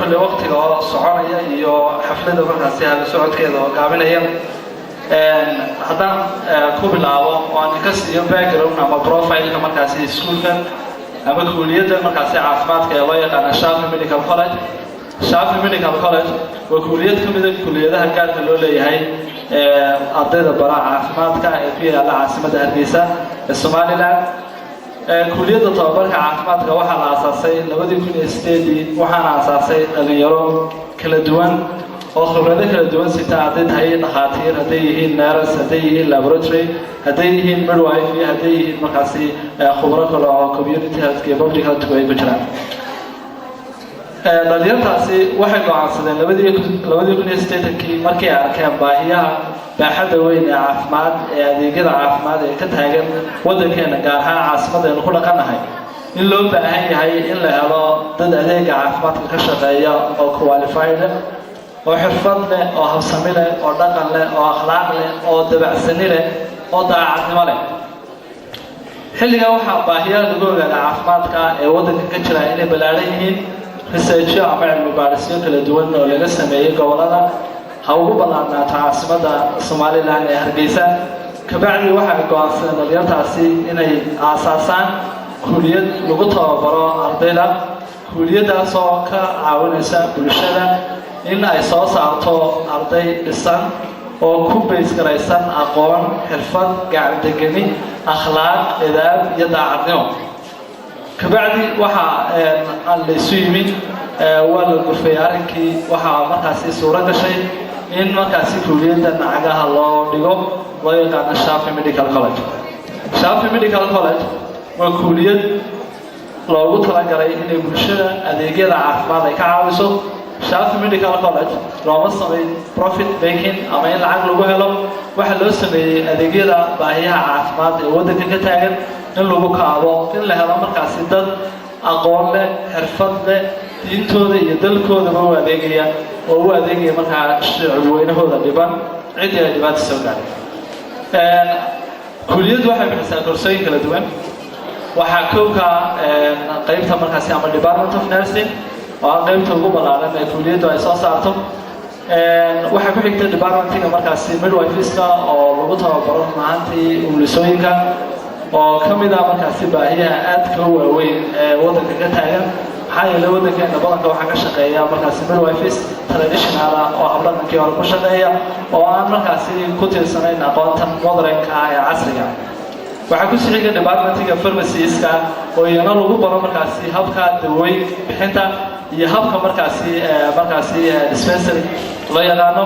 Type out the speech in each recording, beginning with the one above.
Kolley waqtiga oo soconaya iyo xafladda markaasi hada socodkeeda oo gaabinaya, haddaan ku bilaabo oo aan ka siiyo background ama profileka markaasi iskuulkan ama kuuliyadda markaasi caafimaadka ee loo yaqaana Shafi Medical College. Shafi Medical College waa kuuliyad ka mida kuliyadaha gaarka loo leeyahay ee ardayda bara caafimaadka ee ku yaalla caasimadda Hargeysa ee Somaliland. Kuuliyadda tababarka caafimaadka waxaa la aasaasay 2008-dii, waxaana aasaasay dhalinyaro kala duwan oo khibrado kala duwan sita, hadday tahay dhakhaatiir, hadday yihiin nurse, hadday yihiin laboratory, hadday yihiin midwife iyo hadday yihiin markaasi khubro kale oo community health iyo public health ay ku jiraan. Dhalinyartaasi waxay go'aansadeen 2008-kii markay arkeen baahiyaha baaxadda weyn ee caafimaad ee adeegyada caafimaad ee ka taagan waddankeena, gaar ahaan caasimadda aynu ku dhaqannahay, in loo baahan yahay in la helo dad adeega caafimaadka ka shaqeeya oo qualified, oo xirfad leh, oo habsami leh, oo dhaqan leh, oo akhlaaq leh, oo dabacsani leh, oo daacadnimo leh. Xilligaa waxaa baahiyaha lagu ogaada caafimaadka ee waddanka ka jira inay ballaadhan yihiin. Researchyo ama cilmi baadhisyo kala duwan oo laga sameeyey gobollada, ha ugu ballaadnaato caasimadda Somaliland ee Hargeysa, kabacdi waxay go'aansadeen dhalinyartaasi inay aasaasaan kuuliyad lagu tababaro ardayda, kuuliyaddaasoo ka caawinaysa bulshada in ay soo saarto arday dhisan oo ku baysgaraysan aqoon, xirfad, gacandegani, akhlaaq, edaab iyo daacadnimo. Kabacdi waxaa laysu yimid, waa la gurfay arrinkii. Waxaa markaasi suuro gashay in markaasi kuuliyadda nacagaha loo dhigo, loo yaqaano Shafi Medical College. Shafi Medical College waa kuuliyad loogu talagalay inay bulshada adeegyada caafimaad ay ka caawiso. Shafi Medical College looma sameyn profit making ama in lacag lagu helo. Waxaa loo sameeyey adeegyada baahiyaha caafimaad ee waddanka ka taagan in lagu kaabo, in la helo markaasi dad aqoon leh, xirfad leh, diintooda iyo dalkoodaba u adeegaya, oo u adeegaya markaa shicib weynahooda dhiban, ciddii ay dhibaata soo gaadhay. Kuliyaddu waxay bixisaa koorsooyin kala duwan. Waxaa kowka qaybta markaasi ama department of nursing, oo ah qaybta ugu ballaaran ee kuliyaddu ay soo saarto. Waxaa ku xigta departmentiga markaasi midwifeska, oo lagu tababaro run ahaantii umulisooyinka, oo ka mid ah markaasi baahiyaha aadka u waaweyn ee waddanka ka taagan. Maxaa yeelay, waddankeena badanka waxaa ka shaqeeya markaasi midwifes traditional ah oo habdhaqankii hore ku shaqeeya, oo aan markaasi ku tiirsanayn aqoontan modernka ah ee casriga. Waxaa ku sii xiga departmentiga pharmacieska, oo iyana lagu baro markaasi habka dawooyin bixinta iyo habka markaasi dispensary loo yaqaano.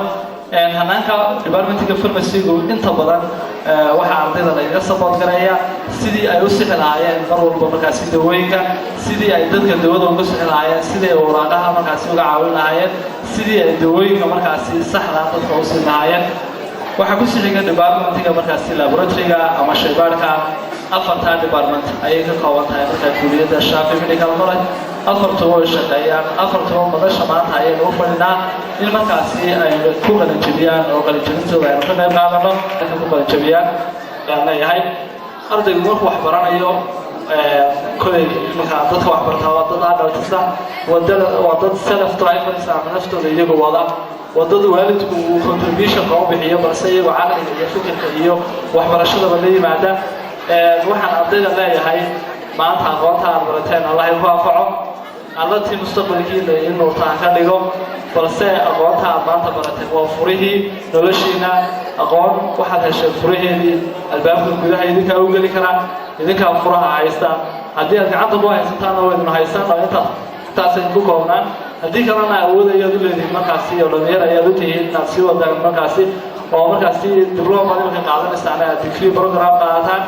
Hanaanka departmentiga pharmacygu inta badan waxaa ardayda lagaga support gareeya sidii ay u sixi lahaayeen mar walba markaasi dawooyinka, sidii ay dadka dawada uga sixi lahaayeen, sidii ay waraaqaha markaasi uga caawin lahaayeen, sidii ay dawooyinka markaasi saxda dadka u siin lahaayeen. Waxaa ku sii xiga departmentiga markaasi laboratoryga ama shaybaadhka. Afartaa department ayay ka kooban tahay markaa kuuliyadda Shafi Medical College. Afartuba way shaqeeyaan, afartuba madasha maanta ayaynu u fadhinaa in markaasi aynu ku qalinjabiyaan oo qalinjabintooda aynu ka qayb qaadano, ku qalinjabiyaan ayaan leeyahay. Ardaygu markuu wax baranayo, koley markaa dadka wax bartaa waa dad adultista, waa dad self drivers ama naftooda iyagu wada, waa dad waalidku uu contribution ka u bixiyo, balse iyagu caqliga iyo fikirka iyo waxbarashadaba la yimaada. Waxaan ardayda leeyahay, maanta aqoonta aad barateen Allah ku anfaco, Alla tii mustaqbalkiina inuu taan ka dhigo. Balse aqoonta aad maanta barateen waa furihii noloshiina. Aqoon waxaad hesheen furaheedii, albaabka gudaha idinkaa u geli karaa, idinkaa furaha haysta. Haddii aad gacanta ku haysataana waydnu haysan oo intaasay ku koobnaan. Haddii kalena awood ayaad u leedihiin markaasi, oo dhalinyar ayaad u tihiin inaad sii wadaan markaasi, oo markaasi diploma imika qaadanaysaan, aad degree program qaadataan,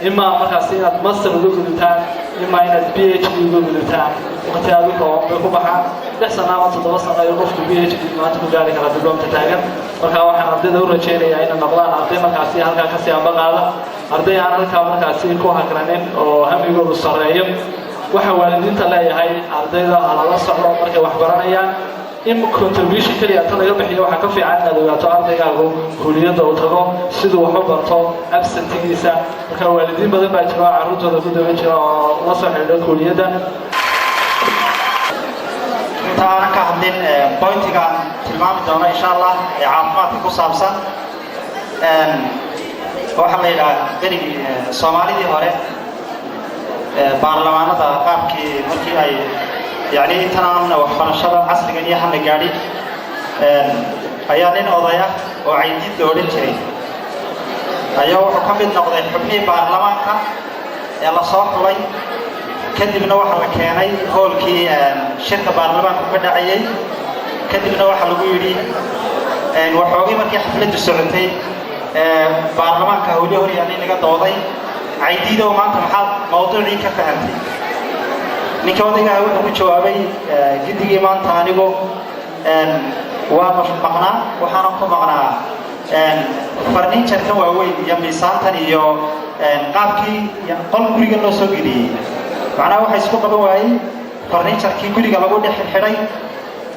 imaa markaasi inaad master uga gudubtaan, imaa inaad PhD uga gudubtaan. Waqti aad u kooban bay ku baxaan, 6 sano ama 7 sano ayuu qofku PhD maanta ku gaari karaa diplomta taagan. Marka waxaan ardayda u rajaynayaa inay noqdaan arday markaasi halkaa kasii amba qaada, arday aan halkaa markaasi ku hagranin oo hamigoodu sarreeyo. Waxaan waalidiinta leeyahay, ardayda halala socdo markay wax baranayaan. In contribution keliya ta laga bixiyo waxaa ka fiican inaad ogaato ardaygaagu kuliyadda uu tago, siduu wax u barto, absentigiisa. Marka waalidiin badan baa jira oo carruurtooda ku daba jira oo la soo xidhiidho kuliyadda. Intaa Inta aanan ka hadlin pointiga tilmaami doono, insha Allah, ee caafimaadka ku saabsan, waxaa la yidhaha berigii Soomaalidii hore baarlamaanada qaabkii markii ay yani intan aan waxbarashada casrigan iyo han la gaadhin ayaa nin oday ah oo Caydiid la odhan jiray ayaa wuxuu ka mid noqday xubnihii baarlamaanka ee lasoo xulay. Kadibna waxaa la keenay hoolkii shirka baarlamaanku ka dhacayay. Kadibna waxaa lagu yidhi, waxoogay markii xafladdu socotay, baarlamaanka howli hor yaallay laga dooday, "Caydiidow, maanta maxaad mawduucii ka fahantay?" Ninka odaygaha wuxuu ku jawaabay, "Giddigii maanta anigu waa maqnaa, waxaanan ku maqnaa furniture-kan waaweyn iyo miisaantan iyo qaabkii qol guriga loo soo geliyey." Macnaha waxa isku qaban waayey furniture-kii guriga lagu dhex xidhay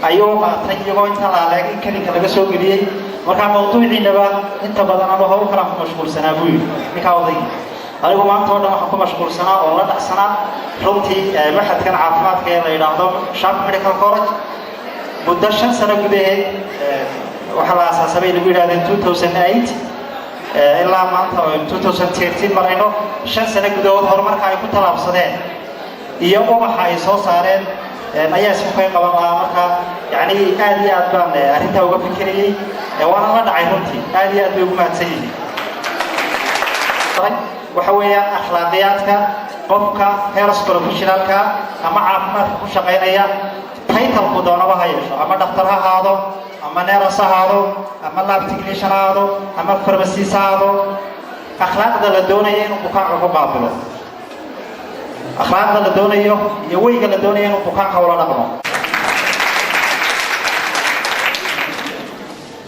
ayuu qaatay, iyagoo inta laaleeg in kalinka laga soo geliyey. Markaa mawduuciinaba inta badan ama hawl kalaan ku mashquulsanaa, buu yidhi ninkaa odaygii. Anigu maanta oo dhan waxaan ku mashquulsanaa oo la dhacsanaa runtii machadkan caafimaadka ee la yidhaahdo Shaafi Medical College. Muddo 5 sano gudaheed, waxaa la aasaasabay lagu yidhahdeen 2008, ilaa maanta oo 2013 marayno, 5 sano gudahood horumarka ay ku tallaabsadeen iyo ubaxa ay soo saareen ayaa isku kay qaban lahaa. Marka yacni aad iyo aad baan arrintaa uga fikirayey, waana la dhacay runtii. Aad iyo aad bay ugu mahadsan yihiin. Waxa weeyaan akhlaaqiyaadka qofka health professionalka ama caafimaadka ku shaqaynaya, title-ku doonaba ha yeesho, ama dhakhtar ha ahaado, ama nurse ha ahaado, ama lab technician ha ahaado, ama pharmacist ha ahaado, akhlaaqda la doonayo inuu bukaanka ku qaabilo, akhlaaqda la doonayo iyo weyga la doonayo inuu bukaanka ula dhaqmo.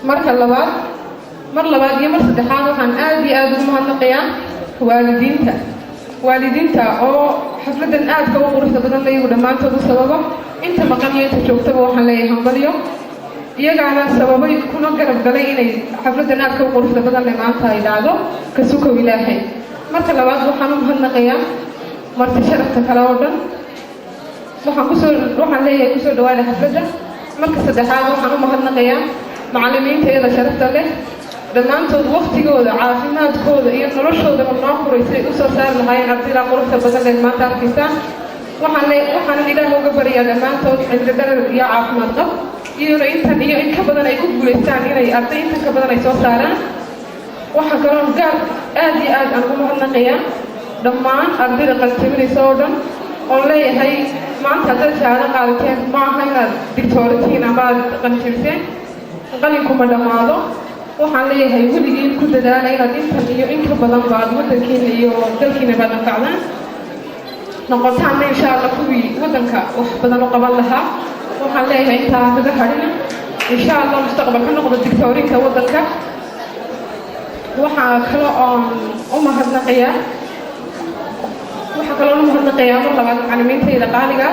Marka labaad, mar labaad iyo mar saddexaad, waxaan aad iyo aada ugu mahadnaqayaa waalidiinta oo xafladan aadka u quruxda badan layagu dhammaantood u sababa. Inta maqan iyo inta joogtaba waxaan leeyahay hambalyo. Iyagaana sababay kuna garab galay inay xafladan aadka u quruxda badan le maanta ay dhacdo, ka sukow Ilaahay. Marka labaad, waxaan u mahadnaqayaa marti sharafta kale oo dhan. Waxaan kusoo waxaan leeyahay kusoo dhawaada xafladda. Marka saddexaad, waxaan u mahadnaqayaa macallimiinta iyada sharafta leh dhammaantood, waktigooda, caafimaadkooda iyo noloshoodaba noo furaysay usoo saari lahaayeen ardayda quruxda badan leed maanta arkaysaan. Waxaanan Ilaah uga baryaa dhammaantood cimri dharar iyo caafimaad qab, iyaduna intan iyo in ka badan ay ku guulaystaan, inay arday intan ka badan ay soo saaraan. Waxaa kaloon gaar aad iyo aad aan ugu mahadnaqayaa dhammaan ardayda qalinjabinaysa oo dhan, oon leeyahay maanta haddaad shahaado qaadateen ma aha inaad digtooritiin ama aad qalinjabiseen. Qalinkuma dhammaado. Waxaan leeyahay weligiin ku dadaala inaad intan iyo in ka badan baad waddankiina iyo dalkiina baad anfacdaan, noqotaanna, insha Allah, kuwii waddanka wax badan u qaban lahaa. Waxaan leeyahay intaa kaga hadhina, insha Allah, mustaqbal ka noqdo digtoorinka waddanka. Waxaa kale oon u mahadnaqayaa waxaa kaloon u mahadnaqayaa mar labaad macallimiintayda qaaliga.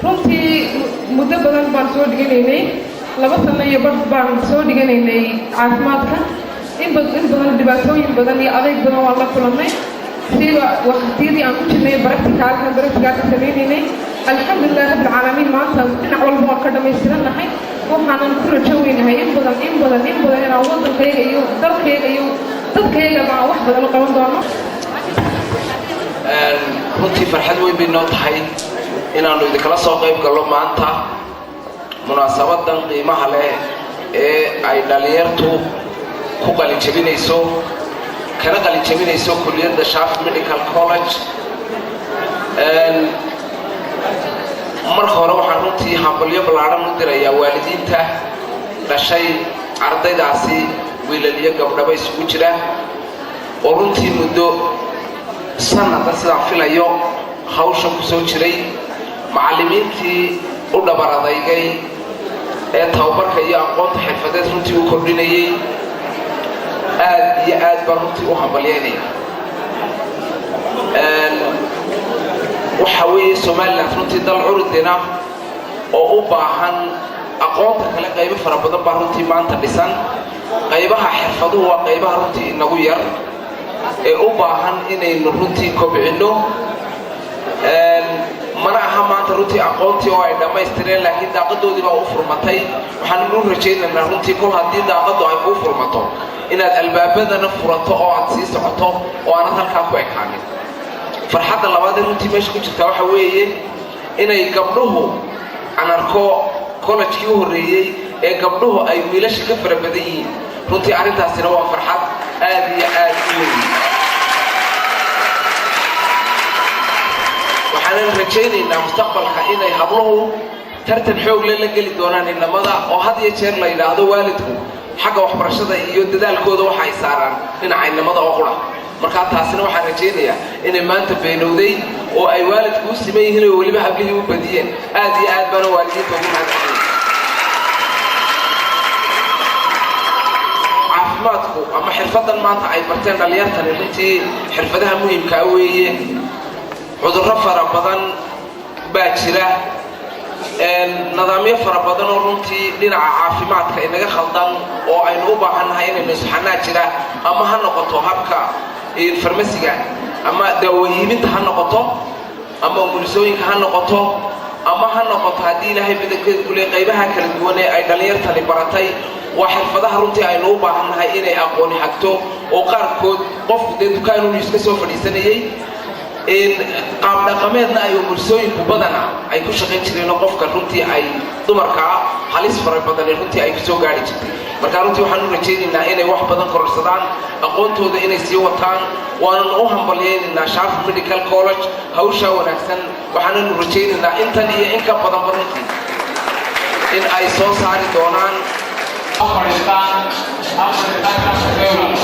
Runtii muddo badan baan soo dhiganaynay, 2 sano iyo badh baan soo dhiganaynay caafimaadka. In badan dhibaatooyin badan iyo adayg badan waan la kulannay, siiba waqtiyadii aan ku jirnay practicalka samaynaynay. Alxamdulilah rabbilcaalamiin, maanta dhinac walba waan ka dhammaystirannahay. Waxaanan ku rajo weynahay in badan, in badan, in badan inaan waddankayga iyo dalkayga iyo dadkayga baan wax badan u qaban doono. Runtii farxad weyn bay noo tahay inaannu idinkala soo qayb gallo maanta munaasabadan qiimaha leh ee ay dhallinyartu ku qalinjabinayso, kana qalinjabinayso kulliyadda Shaafi Medical College. Marka hore, waxaan runtii hambalyo ballaadhan u dirayaa waalidiinta dhashay ardaydaasi, wiilal iyo gabdhaba isugu jira, oo runtii muddo sanada sidaan filayo hawsha ku soo jiray, macallimiintii u dhabar adaygay ee tababarka iyo aqoonta xirfadeed runtii u kordhinayay. Aad iyo aad baan runtii u hambalyaynaya. Waxa weeye Somaliland runtii dal curdina oo u baahan aqoonta kale. Qaybo fara badan baa runtii maanta dhisan. Qaybaha xirfaduhu waa qaybaha runtii inagu yar ee u baahan inaynu runtii kobcinno. Mana aha maanta. Maanta runtii aqoontii oo ay dhammaystireen, laakiin daaqadoodii baa u furmatay. Waxaan u rajaynaynaa runtii, kol haddii daaqaddu ay kuu furmato, inaad albaabadana furato oo aad sii socoto oo aanad halkaa ku ekaanin. Farxadda labaad ee runtii meesha ku jirtaa waxa weeye inay gabdhuhu, aan arko college-kii u horreeyey ee gabdhuhu ay wiilasha ka fara badan yihiin. Runtii arrintaasina waa farxad aad iyo aad u weyn. Waxaanan rajaynaynaa mustaqbalka inay habluhu tartan xoog le la geli doonaan inamada, oo had iyo jeer la yidhaahdo waalidku xagga waxbarashada iyo dadaalkooda waxa ay saaraan dhinaca inamada oo qura. Markaa taasina waxaan rajaynayaa inay maanta beenowday oo ay waalidku u siman yihiin oo weliba hablihii u badiyeen. Aad iyo aad baana waalidiinta ugu mahadcelinaya. Caafimaadku ama xirfadan maanta ay barteen dhallinyartani runtii xirfadaha muhimkaa weeye. Cudurro fara badan baa jira, nidaamyo fara badan oo runtii dhinaca caafimaadka inaga khaldan oo aynu u baahannahay inaynu isxanaa jira, ama ha noqoto habka farmasiga ama daawoyiibinta ha noqoto, ama umulisooyinka ha noqoto, ama ha noqoto, haddii Ilaahay badankeed kule, qaybaha kala duwan ee ay dhallinyartani baratay. Waa xirfadaha runtii aynu u baahannahay inay aqooni hagto, oo qaarkood qofku dee dukaanunu iska soo fadhiisanayey, qaab dhaqameedna ay umulisooyinku badana ay ku shaqayn jireenoo qofka runtii ay dumarkaa halis fara badani runtii ay kusoo gaari jirtay. Marka runtii waxaan u rajaynaynaa inay wax badan kororsadaan, aqoontooda inay sii wataan. Waanan u hambalyaynaynaa Shaafi Medical College hawshaa wanaagsan. Waxaananu rajaynaynaa intan iyo in ka badanba runtii in ay soo saari doonaan. Fadhiistaan, ha fadhiistaan.